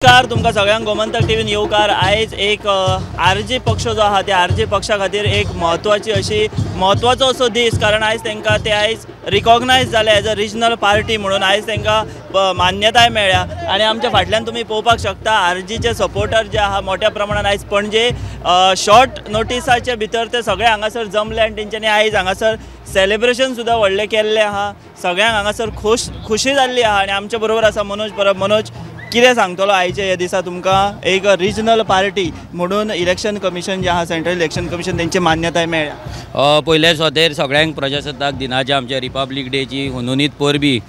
नमस्कार, तुमकां सगळ्यांक गोमंतक टीव्हीन येवकार. आयज एक आरजी पक्ष जो आहा त्या आरजी पक्षा खातीर एक म्हत्वाची अशी म्हत्वाचो असो दीस, कारण आयज तांकां ते आयज रिकॉग्नायज जाले एज अ रिजनल पार्टी म्हणून. आयज तांकां मान्यताय मेळ्ळ्या आनी आमच्या फाटल्यान तुमी पळोवपाक शकता आरजीचे सपोर्टर जे आहा मोठ्या प्रमाणान आयज पणजे शॉर्ट नोटिसाचे भितर ते सगळे हांगासर जमले आनी तेंच्यांनी आयज हांगासर सेलिब्रेशन सुद्दां व्हडलें केल्लें आहा. सगळ्यांक हांगासर खुशी जाल्ली आहा आनी आमच्या बरोबर आसा मनोज परब. मनोज, कितें सांगतलो आयच्या ह्या दिसा तुमकां एक रिजनल पार्टी म्हणून इलेक्शन कमिशन जे आहा, सेंट्रल इलेक्शन कमिशन, तेंची मान्यताय मेळ्ळ्या? पयले सोतेर सगळ्यांक प्रजासत्ताक दिनाचे, आमच्या रिपब्लीक डेची हुनहुनीत परबी.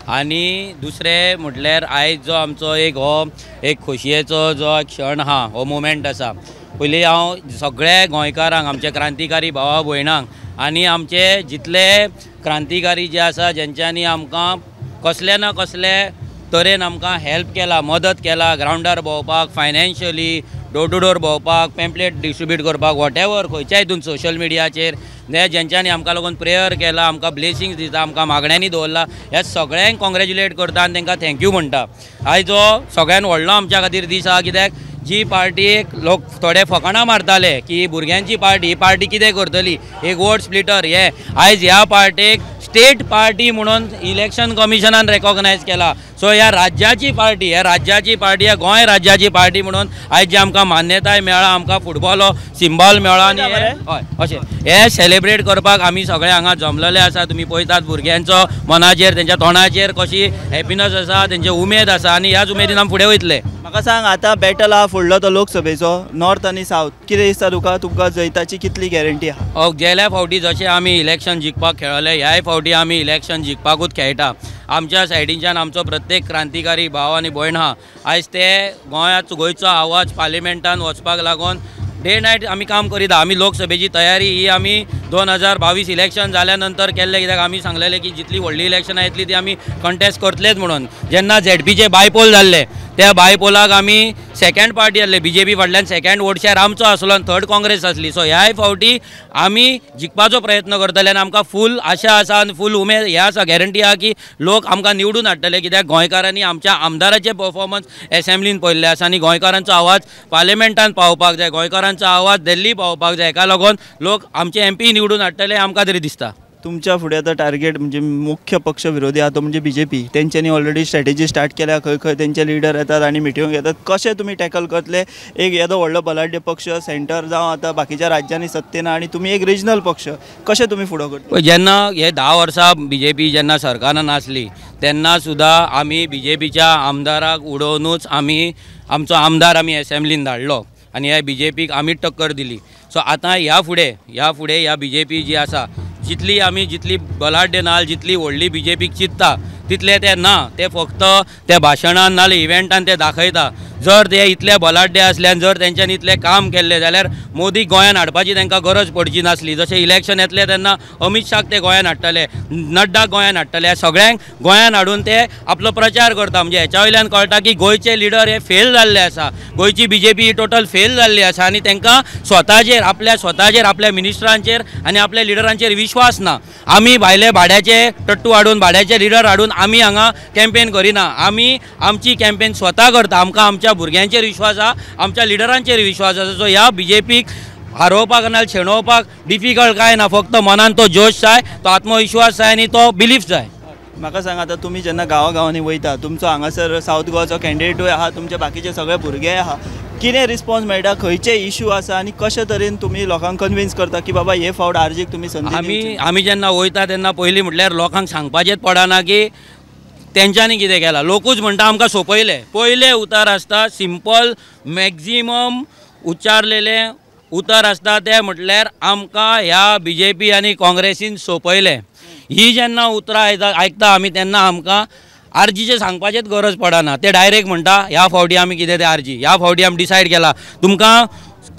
आनी दुसरें म्हटल्यार आयज जो आमचो एक हो एक खोशयेचो जो क्षण आहा, हो मोमेंट आसा. पयलीं हांव सगळ्या गोंयकारांक, आमच्या क्रांतिकारी भावा भयणांक आनी आमचे जितले क्रांतिकारी जे आसा जेंच्यांनी आमकां कसले ना कसले तरेन आमकां हेल्प केला, मदत केला, ग्रावंडार भोंवपाक, फायनान्शियली, डोर टू डोर भोंवपाक, पेम्पलेट डिस्ट्रिब्यूट करपाक, वॉटेवर खंयच्या हितून सोशल मिडियाचेर जेंच्यांनी आमकां लागून प्रेयर केला, आमकां ब्लेसिंग्स दिता, आमकां मागण्यांनी दवरला, ह्या सगळ्यांक कॉंग्रेच्युलेट करता आनी तांकां thank you म्हणटा. आयज हो सगळ्यान व्हडलो आमच्या खातीर दीस आहा, कित्याक जी पार्टीक लोक थोडे फकाणां मारताले की भुरग्यांची पार्टी, ही पार्टी कितें करतली, एक वोट स्प्लिटर, हे आयज ह्या पार्टीक स्टेट पार्टी म्हणून इलेक्शन कमिशनान रेकॉग्नायज केला. सो ह्या राज्याची पार्टी, ह्या राज्याची पार्टी, ह्या गोंय राज्याची पार्टी म्हणून आयज जी आमकां मान्यताय मेळ्ळा, आमकां फुटबॉल हो सिंबॉल मेळ्ळा आनी हय अशें हे सेलिब्रेट करपाक आमी सगळे हांगा जमलेले आसा. तुमी पळयतात भुरग्यांचो मनाचेर, तेंच्या तोंडाचेर कशी हॅपीनस आसा, तेंची उमेद आसा आनी ह्याच उमेदीन आमी फुडें वयतले. म्हाका सांग, आतां बॅटल आहा फुडलो तो लोकसभेचो, नॉर्थ आनी सावथ, कितें दिसता तुका, तुमकां जैताची कितली गॅरंटी आहा? गेल्या फावटी जशें आमी इलेक्शन जिखपाक खेळले, ह्याय फावटी आमी इलेक्शन जिखपाकूच खेळटा. आमच्या सायडीनच्यान आमचो प्रत्येक क्रांतिकारी भाव आनी भयण आहा, आयज ते गोंयांत गोंयचो आवाज पार्लिमेंटान वचपाक लागून डे नायट आमी काम करीत. आमी लोकसभेची तयारी ही आमी 2022 इलेक्शन जाल्या नंतर केल्लें, कित्याक आमी सांगलेलें की जितली व्हडली इलेक्शनां येतली ती आमी कंटेस्ट करतलेच म्हणून. जेन्ना झेडपीचे बायपोल जाल्ले त्या बायपोलाक आमी सेकंड पार्टी आसले, बीजेपी फाटल्यान सेकंड वोट शेअर आमचो आसलो आनी थर्ड काँग्रेस आसली. सो ह्याय फावटी आमी जिखपाचो प्रयत्न करतले आनी आमकां फूल आशा आसा आनी फूल उमेद हे आसा, गॅरंटी आहा की लोक आमकां निवडून हाडटले, कित्याक गोंयकारांनी आमच्या आमदाराचे परफॉर्मन्स एसेंब्लीन पळयल्ले आसा आनी गोंयकारांचो आवाज पार्लिमेंटान पावपाक जाय, गोंयकारांचो आवाज दिल्ली पावपाक जाय. हेका लागून लोक आमचे एमपी निवडून हाडटले आमकां तरी दिसता. तुमच्या फुडें आतां टार्गेट म्हणजे मुख्य पक्ष विरोधी आहा तो म्हणजे बीजेपी. तेंच्यांनी ऑलरेडी स्ट्रॅटेजी स्टार्ट केल्या, खंय खंय तेंचे लिडर येतात आनी मिटिंग घेतात. कशें तुमी टॅकल करतले एक येदो व्हडलो बलाढ्य पक्ष सेंटर जावं आतां बाकीच्या राज्यांनी सत्तेन आनी तुमी एक रिजनल पक्ष, कशें तुमी फुडो करतले? जेन्ना हे 10 वर्सां बीजेपी जेन्ना सरकारान आसली तेन्ना सुद्दां आमी बीजेपीच्या आमदाराक उडोवनूच आमी आमचो आमदार आमी एसेंब्लीन धाडलो आनी ह्या बीजेपीक आमी टक्कर दिली. सो आतां ह्या फुडें ह्या बीजेपी जी आसा, जितली आमी जितली बलाढ्य ना, जितली व्हडली बीजेपीक चिंतता तितले ते ना, ते फक्त त्या भाशणान नाल्यार इव्हेंटान ते दाखयता. जर ते इतले बलाढ्य आसले आनी जर तेंच्यांनी इतलें काम केल्लें जाल्यार मोदी गोंयान हाडपाची तांकां गरज पडची नासली. जशें इलेक्शन येतलें तेन्ना अमीत शाक ते गोंयान हाडटले, नड्डाक गोंयान हाडटले, सगळ्यांक गोंयान हाडून ते आपलो प्रचार करता. म्हणजे हेच्या वयल्यान कळटा की गोंयचे लिडर हे फेल जाल्ले आसा, गोंयची बीजेपी ही टोटल फेल जाल्ली आसा आनी तांकां स्वताचेर, आपल्या स्वताचेर, आपल्या मिनिस्टरांचेर आनी आपल्या लिडरांचेर विश्वास ना. आमी भायले भाड्याचे टट्टू हाडून, भाड्याचे लिडर हाडून आमी हांगा कॅम्पेन करिना, आमी आमची कॅम्पेन स्वता करता. आमकां आमच्या भुरग्यांचेर विश्वास आहा, आमच्या लिडरांचेर विश्वास आसा. सो ह्या बीजेपीक हारोवपाक ना शेणोवपाक डिफिकल्ट कांय ना, फक्त मनान तो जोश जाय, तो आत्मविश्वास जाय आनी तो बिलीफ जाय. म्हाका सांग, आतां तुमी जेन्ना गांवागांवांनी वयता, तुमचो हांगासर सावथ गोवाचो कॅन्डिडेटूय आहा, तुमचे बाकीचे सगळे भुरगे आहा, कितें रिस्पॉन्स मेळटा, खंयचे इशू आसा आनी कशे तरेन तुमी लोकांक कन्विन्स करता की बाबा हे फावट आरजीक तुमी संदी? आमी जेन्ना वयता तेन्ना पयलीं म्हटल्यार लोकांक सांगपाचेंच पडना की तेंच्यांनी कितें केलां. लोकूच म्हणटा आमकां सोंपयलें. पयलें उतर आसता सिंपल, मॅक्झिमम उच्चारलेलें उतर आसता तें म्हटल्यार आमकां ह्या बीजेपी आनी काँग्रेसीन सोंपयलें. ही जेन्ना उतरां आयकता आमी तेन्ना आमकां आरजीचें सांगपाचेंच गरज पडना. ते डायरेक्ट म्हणटा ह्या फावटी आमी कितें तें आरजी, ह्या फावटी आमी डिसायड केला. तुमकां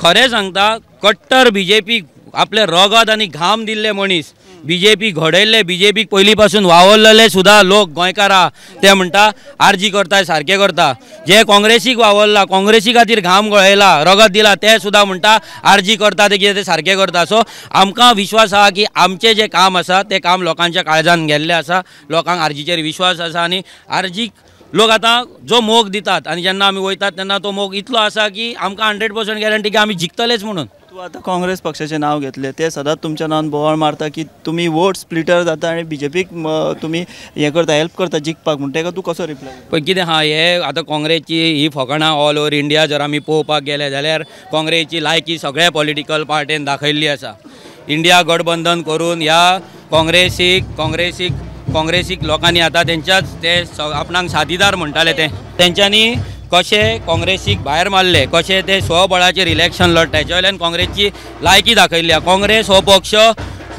खरें सांगता, कट्टर बीजेपी आपलें रगत आनी घाम दिल्ले मनीस, बीजेपी घडयल्ले, बीजेपीक पयलीं पासून वावरलेले सुद्दां लोक गोंयकार आहा, ते म्हणटा आरजी करता, सारकें करता. जे काँग्रेसीक वावरला, काँग्रेसी खातीर घाम गळयला, रगत दिला, ते सुद्दां म्हणटा आरजी करता, ते कितें ते सारकें करता. सो आमकां विश्वास आहा की आमचें जें काम आसा तें काम लोकांच्या काळजान गेल्लें आसा, लोकांक आरजीचेर विश्वास आसा आनी आरजीक लोक आतां जो मोग दितात आनी जेन्ना आमी वयतात तेन्ना तो मोग इतलो आसा की आमकां 100% गॅरंटी की आमी जिखतलेच म्हणून. तूं आतां काँग्रेस पक्षाचें नांव घेतलें, ते सदांच तुमच्या नांवान बोवाळ मारता की तुमी वोट स्प्लिटर जाता आनी बीजेपीक तुमी हें करता, हेल्प करता जिखपाक, म्हण तेका तूं कसो रिप्लाय? पण कितें आहा, हे आतां काँग्रेसची ही फकाणां ऑल ओवर इंडिया जर आमी पळोवपाक गेले जाल्यार काँग्रेसची लायकी सगळ्या पॉलिटिकल पार्टीन दाखयल्ली आसा. इंडिया गठबंधन करून ह्या काँग्रेसीक लोकांनी आतां तेंच्याच ते आपणाक साथीदार म्हणटाले ते तेंच्यांनी कशें काँग्रेसीक भायर मारले, कशें ते स्वबळाचेर इलेक्शन लढटा हेच्या वयल्यान काँग्रेसची लायकी दाखयल्ली आहा. काँग्रेस हो पक्ष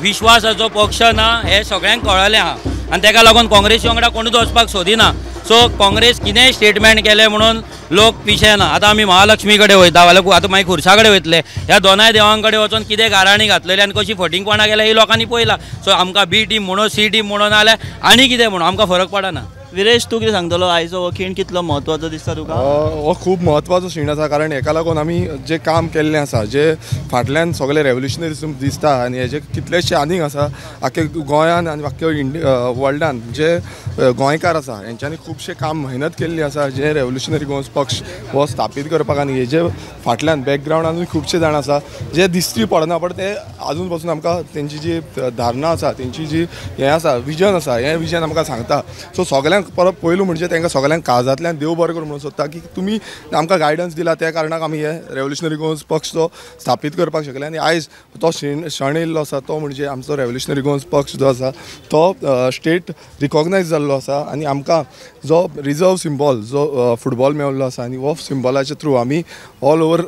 विश्वासाचो पक्ष ना हें सगळ्यांक कळ्ळें आहा आनी तेका लागून काँग्रेसी वांगडा कोणूच वचपाक सोदिना. सो काँग्रेस कितेंय स्टेटमेंट केलें म्हणून लोक पिशे ना. आतां आमी महालक्ष्मी कडेन वयता जाल्यार आतां मागीर खुर्सा कडेन वयतले, ह्या दोनाय देवां कडेन वचोन कितें गाराणी घातलेली आनी कशी फटींगपणां केल्या ही लोकांनी पळयलां. सो आमकां बी टीम म्हणून सी टीम म्हणून नाल्यार आनी कितें म्हणून आमकां फरक पडना. विरेश, तूं कितें सांगतलो, आयचो हो खीण कितलो म्हत्वाचो दिसता तुका? हो खूब म्हत्वाचो खीण आसा, कारण हेका लागून आमी जे काम केल्लें आसा, जे फाटल्यान सगळे रेवोल्युशनरिजम दिसता आनी हेजे कितलेशे आनीक आसा आख्खे गोंयान आनी आख्खे इंडिया वर्ल्डान जे गोंयकार आसा हेंच्यांनी खुबशें काम मेहनत केल्ली आसा जे रेवोल्युशनरी गोवन्स पक्ष हो स्थापीत करपाक, आनी हेजे फाटल्यान बॅकग्रावंडानूय खुबशे जाण आसा जे दिश्टी पडना, पण ते आजून पसून आमकां तेंची जी धारणा आसा, तेंची जी हें आसा विजन आसा, हें विजन आमकां सांगता. सो सगळ्यांक परत पयलू म्हणजे तांकां सगळ्यांक काळजांतल्यान देव बरें करूं म्हणून सोदता की तुमी आमकां गायडन्स दिला, त्या कारणाक आमी हे रेवोल्युशनरी गोवन्स पक्ष जो स्थापीत करपाक शकले. आनी आयज तो क्षण येयल्लो आसा तो म्हणजे आमचो रेवोल्युशनरी गोवन्स पक्ष जो आसा तो स्टेट रिकॉग्नायज जाल्लो आसा आनी आमकां जो रिजर्व सिम्बॉल जो फुटबॉल मेळिल्लो आसा आनी हो सिम्बॉलाच्या थ्रू आमी ऑल ओवर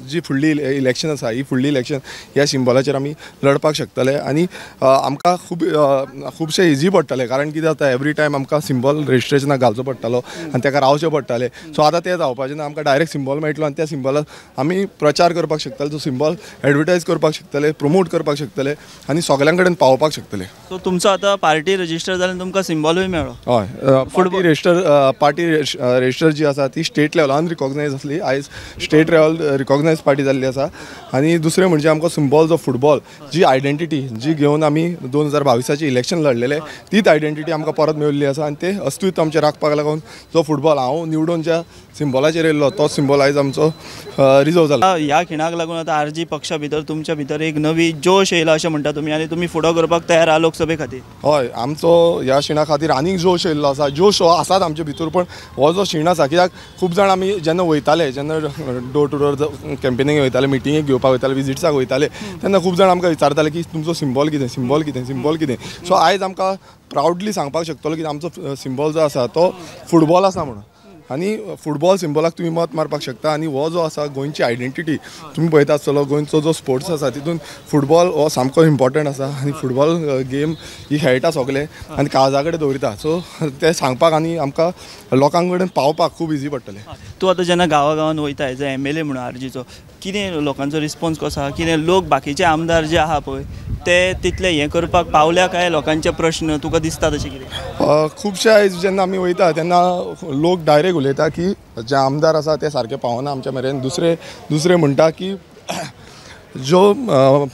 जी फुडली इलेक्शन आसा ही फुडली इलेक्शन ह्या सिम्बॉलाचेर आमी लढपाक शकतले आनी आमकां खूब खुबशें इजी पडटलें, कारण कितें जाता एवरी टायम आमकां सिम्बॉल रजिस्ट्रेशनाक घालचो पडटालो आनी ताका रावचें पडटालें. सो आतां तें जावपाचें ना, आमकां डायरेक्ट सिम्बॉल मेळटलो आनी त्या सिम्बॉलाक आमी प्रचार करपाक शकतले, तो सिम्बॉल एडवर्टायज करपाक शकतले, प्रमोट करपाक शकतले आनी सगळ्यां कडेन पावोवपाक शकतले. सो तुमचो आतां पार्टी रजिस्टर जाल्यार तुमकां सिम्बॉलूय मेळ्ळो? हय, फुटबॉल रजिस्टर पार्टी रजिस्टर जी आसा ती स्टेट लेवल अनरिकॉग्नायज आसली, आयज स्टेट लेवल रिकॉग्नायज पार्टी जाल्ली आसा. आनी दुसरें म्हणजे आमकां सिम्बॉल जो फुटबॉल जी आयडेंटिटी जी घेवन आमी 2022 इलेक्शन लढलेले तीच आयडेंटिटी आमकां परत मेळिल्ली आसा आनी ते अस्तित्व आमचें राखपाक लागून जो फुटबॉल हांव निवडून ज्या सिम्बॉलाचेर येयल्लो तो सिम्बॉल आयज आमचो रिजर्व जाला. ह्या खिणाक लागून आतां आरजी पक्षा भितर तुमच्या भितर एक नवी जोश येयला अशें म्हणटा तुमी आनी तुमी फुडो करपाक तयार आहा लोकसभे खातीर? हय, आमचो ह्या खिणा खातीर आनीक जोश येयल्लो आसा, जोश हो आसाच आमचे भितर, पण हो जो खीण आसा कित्याक खूब जाण आमी जेन्ना वयताले, जेन्ना डोर टू डोर कॅम्पेनींग वयताले, मिटिंगेक घेवपाक वयताले, विजिट्साक वयताले, तेन्ना खूब जाण आमकां विचारताले की तुमचो सिम्बॉल कितें, सिम्बॉल कितें, सिम्बॉल कितें. सो आयज आमकां प्रावडली सांगपाक शकतलो की आमचो सिम्बॉल जो आसा तो फुटबॉल आसा म्हणून, आनी फुटबॉल सिम्बॉलाक तुमी मत मारपाक शकता. आनी हो जो आसा गोंयची आयडेंटिटी तुमी पळयता आसतलो, गोंयचो जो स्पोर्ट्स आसा तितून फुटबॉल हो सामको इम्पॉर्टंट आसा आनी फुटबॉल गेम ही खेळटा सगळे आनी काळजा कडेन दवरिता. सो तें सांगपाक आनी आमकां लोकां कडेन पावपाक खूब इजी पडटलें. तूं आतां जेन्ना गांवा गांवान वयता एज अ MLA म्हणून आरजीचो, कितें लोकांचो रिस्पोन्स कसो आहा, कितें लोक बाकीचे आमदार जे आहा पळय ते तितले हें करपाक पावल्या काय लोकांचे प्रश्न तुका दिसता तशें कितें? खुबशे आयज जेन्ना आमी वयता तेन्ना लोक डायरेक्ट उलयता की जे आमदार आसा ते सारके पावना आमच्या मेरेन. दुसरे म्हणटा की जो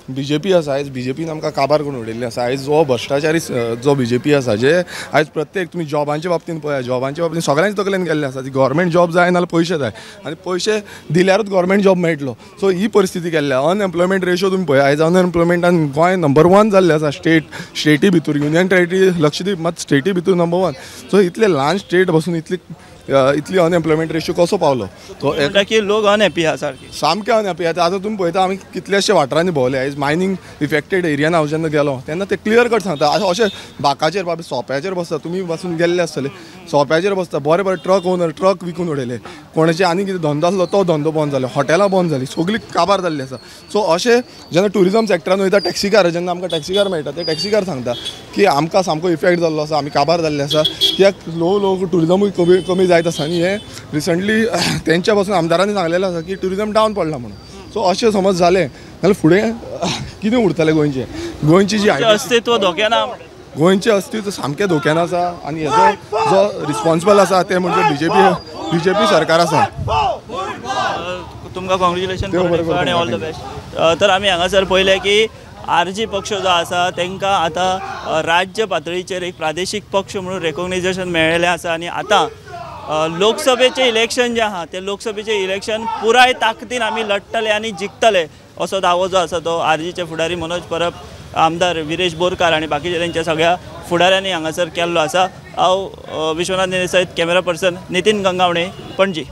बीजेपी आसा, आयज बीजेपीन आमकां काबार करून उडयल्ली आसा. आयज जो भ्रश्टाचारी जो बीजेपी आसा, जे आयज प्रत्येक तुमी जॉबांच्या बाबतीन पळया, जॉबांच्या बाबतीन सगळ्यांच्या तकलेन गेल्ले आसा, ती गव्हर्मेंट जॉब जाय नाल्यार पयशे जाय आनी पयशे दिल्यारूच गव्हर्मेंट जॉब मेळटलो. सो ही परिस्थिती केल्ली आसा. अनएम्प्लॉयमेंट रेशो तुमी पळया, आयज अनएम्प्लॉयमेंटान गोंय नंबर 1 जाल्लें आसा स्टेटी भितर, युनियन टेरिटरी लक्षद्वीप मात स्टेटी भितर नंबर 1. सो इतले ल्हान स्टेट बसून इतली अनएम्प्लॉयमेंट रेशो कसो पावलो? तो की लोक अनहॅपी आसा, सारके सामके अनहॅपी आसा. आतां तुमी पळयता आमी कितलेशे वाठारांनी भोंवले, आयज मायनींग इफेक्टेड एरियान हांव जेन्ना गेलो तेन्ना ते क्लियर कट सांगता, अशें बाकाचेर बाबा सोंप्याचेर बसता, तुमी बसून गेल्ले आसतले, सोंप्याचेर बसता, बरे बरे ट्रक ओनर ट्रक विकून उडयले, कोणाचे आनी कितें धंदो आसलो तो धंदो बंद जालो, हॉटेलां बंद जालीं, सगळीं काबार जाल्ली आसा. सो अशें जेन्ना ट्युरिजम सेक्टरान वयता टॅक्सीकार, जेन्ना आमकां टॅक्सीकार मेळटा ते टॅक्सीकार सांगता की आमकां सामको इफेक्ट जाल्लो आसा, आमी काबार जाल्ले आसा, कित्याक ल्हव ल्हव ट्युरिजमूय कमी कमी जायत आसा. आनी हें रिसंटली तेंच्या पासून आमदारांनी सांगलेलें आसा की ट्युरिजम डावन पडला म्हणून. सो अशें समज जालें जाल्यार फुडें कितें उरतलें गोंयचें, गोंयची जी अस्तित्व धोक्यान, गोंयचें अस्तित्व सामकें धोक्यान आसा. आनी हेजो जो रिस्पॉन्सिबल आसा तें म्हणजे बीजेपी सरकार आसा. तुमकां कॉंग्रेच्युलेशन आनी ऑल the best. तर आमी हांगासर पळयलें की आरजी पक्ष जो आसा तांकां आतां राज्य पातळीचेर एक प्रादेशीक पक्ष म्हणून रेकॉग्नायझेशन मेळिल्लें आसा आनी आतां लोकसभेचें इलेक्शन जें आहा तें लोकसभेचें इलेक्शन पुराय ताकदीन आमी लढटले आनी जिखतले असो दावो जो आसा तो आरजीचे फुडारी मनोज परब, आमदार विरेश बोरकार आनी बाकीच्या तेंच्या सगळ्या फुडाऱ्यांनी हांगासर केल्लो आसा. हांव विश्वनाथ नेने सयत कॅमेरा पर्सन नितीन गंगावणे, पणजी.